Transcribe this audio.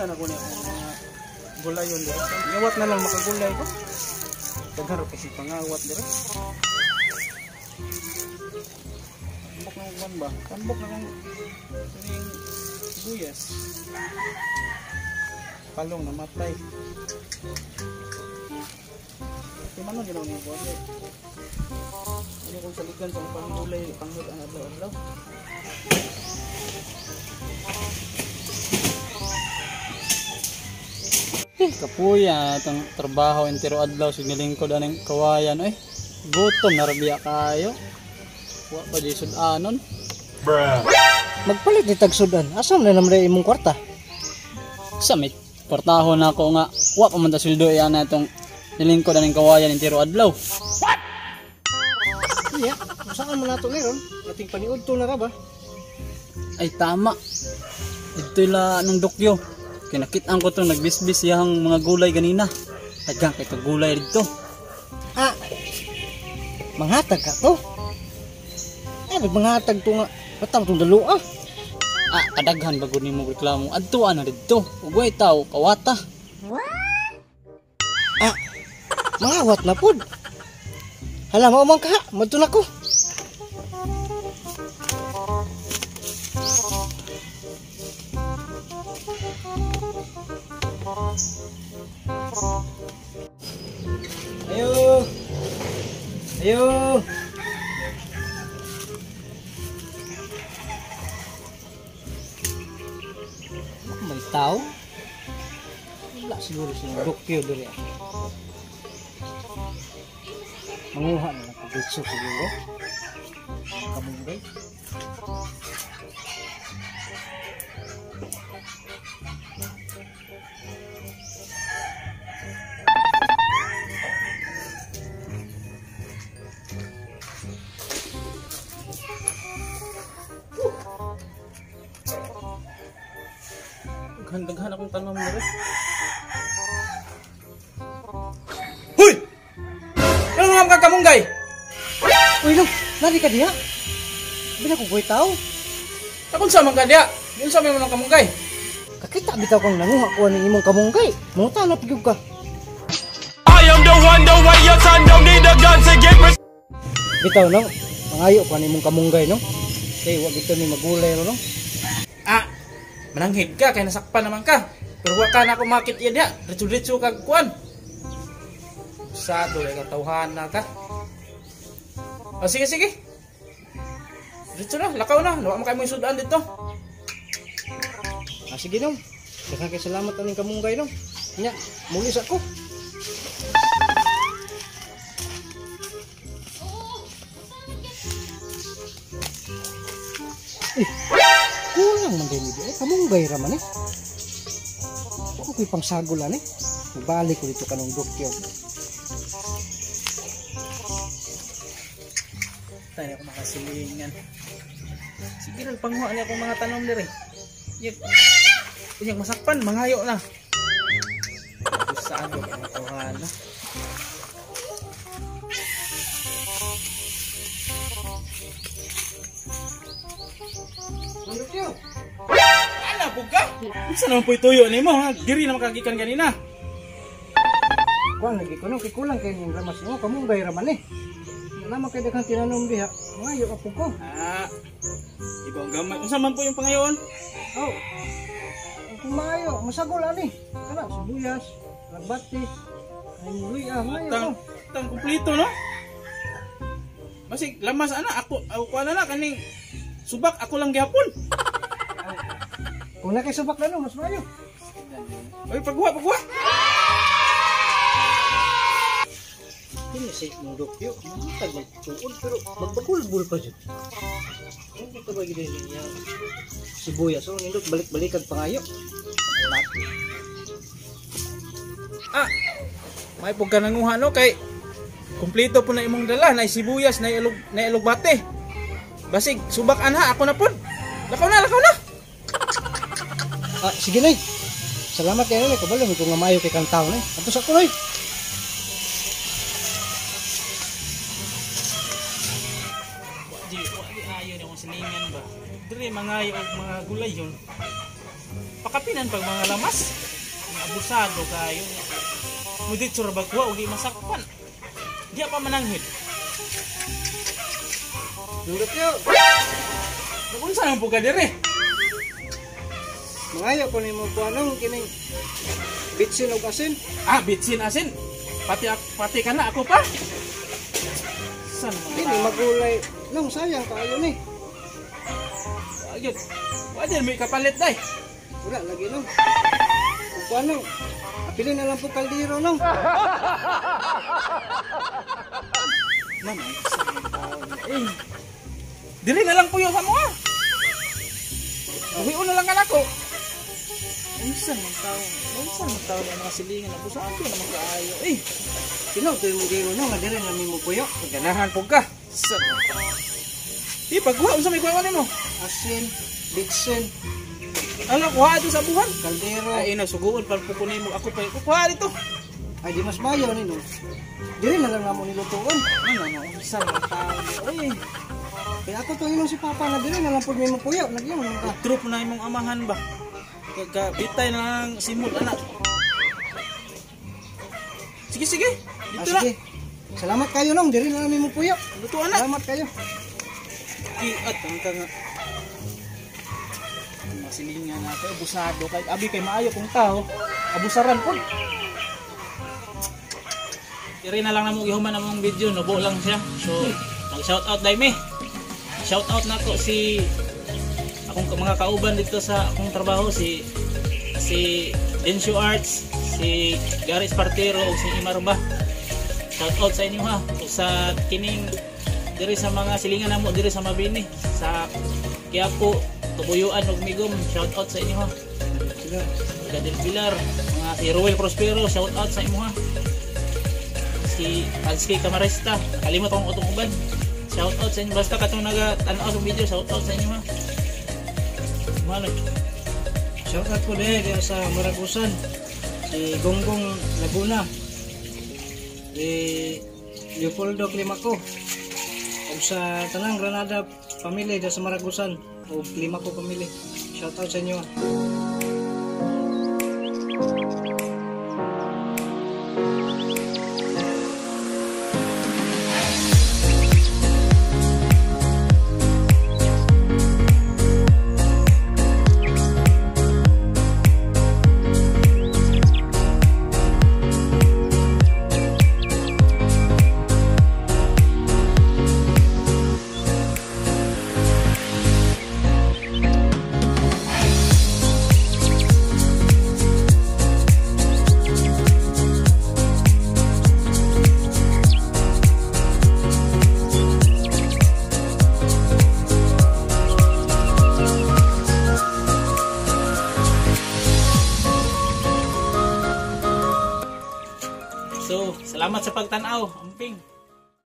Unsa na ko niya mga gulayon dira. Ngawat na lang makagulay ko. Daghan ra kasi pangawat dira. Tambok na kung ba? Tambok na kung kining sibuyas. Palong namatay. Di man ginawa niya ko. Ano kung saligan sa panggulay, panghod ang adlaw-adlaw. Kapuya atong trabaho entero adlaw sig nilingkod aning kawayan oy. Gutom na ra biya kayo. Wa pa di sud-anon. Bruh. Magpalit ni tagsudan. Asa man naman imong kwarta? Sa may kwartahon na ako nga wa pa man ta sweldo iya na itong nilingkod aning kawayan entero adlaw. What? Iya, saan man nato meron? Ating paniudto na ra ba? Ay tama. Dito la nung dokyo. Kinakitaan ko itong nagbisbis siyang mga gulay ganina. Daghang kay tong gulay dito. Ah, manghatag ka to? Ay, manghatag to nga. Batang itong dalo ah. Ah, kadaghan bago nimo reklamo. Adto na dito. Ugway tao, kawata. Ah, mangawat na pod. Hala, maumang ka. Madto na ko. Ayo. Ayo. May tao. Wala siguro siya dokyo diri. Manguha na lang kagitso siguro. Kamunggay. Daghan akong tanom diri. Huy! Ano nga mga kamunggay? Uy, no, nari ka diha? Bila ko ko'y tao. Takon sa man ka diha? Yun sa may mga kamunggay. Kakita bitaw kang nanguha ko ni imong kamunggay. Manguta na pag ka. I am the one, the way your son don't need a gun to get Bitaw no, mangayo ko ni imong kamunggay no. Kay wa gito ni magulay no. Ah, mananghid ka kay nasakpan naman ka. Pero wa ka na ako makit iya diha. Diretso-diretso kag kuan. Sa dole ka tawhan na ka. O sige sige. Diretso na, lakaw na. Wa man kay mo sudan dito. Ah, sige no. Daghang kay salamat aning kamunggay no. Nya, muli sa ko. Eh, kulang man din eh. Kamunggay ra man eh. Ako ko'y pangsagol ani. Magbalik ko dito kanong dokyo. Tayo ako makasilingan. Sige lang, panghuha niya akong mga tanom diri. Yak masakpan, mangayo na. Saan ko ang tawhan na? Ala po ka? Unsa naman po'y tuyo nimo ha? Diri na makagikan ganina. Kuan lagi ko no, kay kulang kay ning lamas mo, kamunggay ra man eh. Wala man kay daghang tinanom diha. Mangayo ka po ko. Ah. Ibang gamay. Unsa man po yung pangayon? Oh. Kung maayo, masagol ani. Kana sibuyas, lagbati, ay luya, maayo ko. Tang kumpleto no? Basig lamas ana ako kuan na kaning subak ako lang gihapon. Kung na kay subak na no, mas maayo. Oy, pagwa, pagwa. Kini si mong dokyo, matag magtuod pero magbagulbul pa jud. Hindi pa ba gid niya sibuyas so nindot balik-balikan pangayo. Ah. May pug ka nanguha no kay kumpleto po na imong dala, na sibuyas, na ilog, na ilogbate. Basig subak anha ako na pud. Lakaw na, lakaw na. Ah, sige nay. Salamat kayo nay, kabalo mi ko nga maayo kay kang tawo nay. Adto sa ko nay. Di ayo ni akong silingan ba. Diri mangayo og mga gulay yun. Pakapinan pag mga lamas. Abusado kayo. Muditso ra ba kuha og di masakpan. Di pa mananghid. Nung Dokyo, Nagunsa naman po ka dire? mangayo ko nimo kuanong kining bitsin og asin. Ah, bitsin asin. Pati ka na ako pa. San man Dili magulay. Nung sayang kaayo ni. Ayun. Wa din may kapalit day. Wala lagi nung. Ug kuanong pili na lang po kaldero nung. Mama, eh. Diri na lang puyo sa mo ah. Uwi na lang ka nako. Unsa man tao? Unsa man tao ng mga silingan abusado naman kaayo eh. Sino to imong giingon nung nga diri na mimo puyo? Ganahan po ka. Sa Di pagkuha unsa may kuha nimo? Asin, bitsin, Ano kuha ato sa buhan? kaldero. Ay ina suguon pa po nimo ako pa kuha dito. Ay di mas mayo ni no. Diri na lang namo nilutoon. Ano na unsa man tao? Eh, Kaya ako to ingon si Papa nga diri na lang pud mimo puyo. Nagyan man ka. trup na imong amahan ba? Kag bitay na lang simod anak. Sige sige. Ah, Dito na. sige. Salamat kayo nung diri na lang mimo puyo. Luto anak. Salamat kayo. Iat ang ka nga. Masilingan natin, abusado kay abi kay maayo kung tao, abusaran po. Iri na lang namo gihuman among video, nubo lang siya. So, mag shout out dai me. Shout out nako si akong mga kauban dito sa akong trabaho si si Densyo Arts, si Gary Espartero ug si Imarba. Shout out sa inyo ha. Ug sa kining diri sa mga silingan namo diri sa Mabini, sa Quiapo, Tubuyuan ug Migom, shout out sa inyo ha. Sige. Sila Del Pilar, mga si Ruel Prospero, shout out sa imo ha. Si Anski Camaresta, kalimot akong utong uban. Shout out sa inyo basta katong naga tan-aw sa video, shout out sa inyo ha. Malo. Shout out ko diri sa Maragusan. Si Gonggong Laguna. Si Leopoldo Climaco. Ug sa tanang Granada family diri sa Maragusan ug Climaco family. Shout out sa inyo. So, salamat sa pagtan-aw. Amping.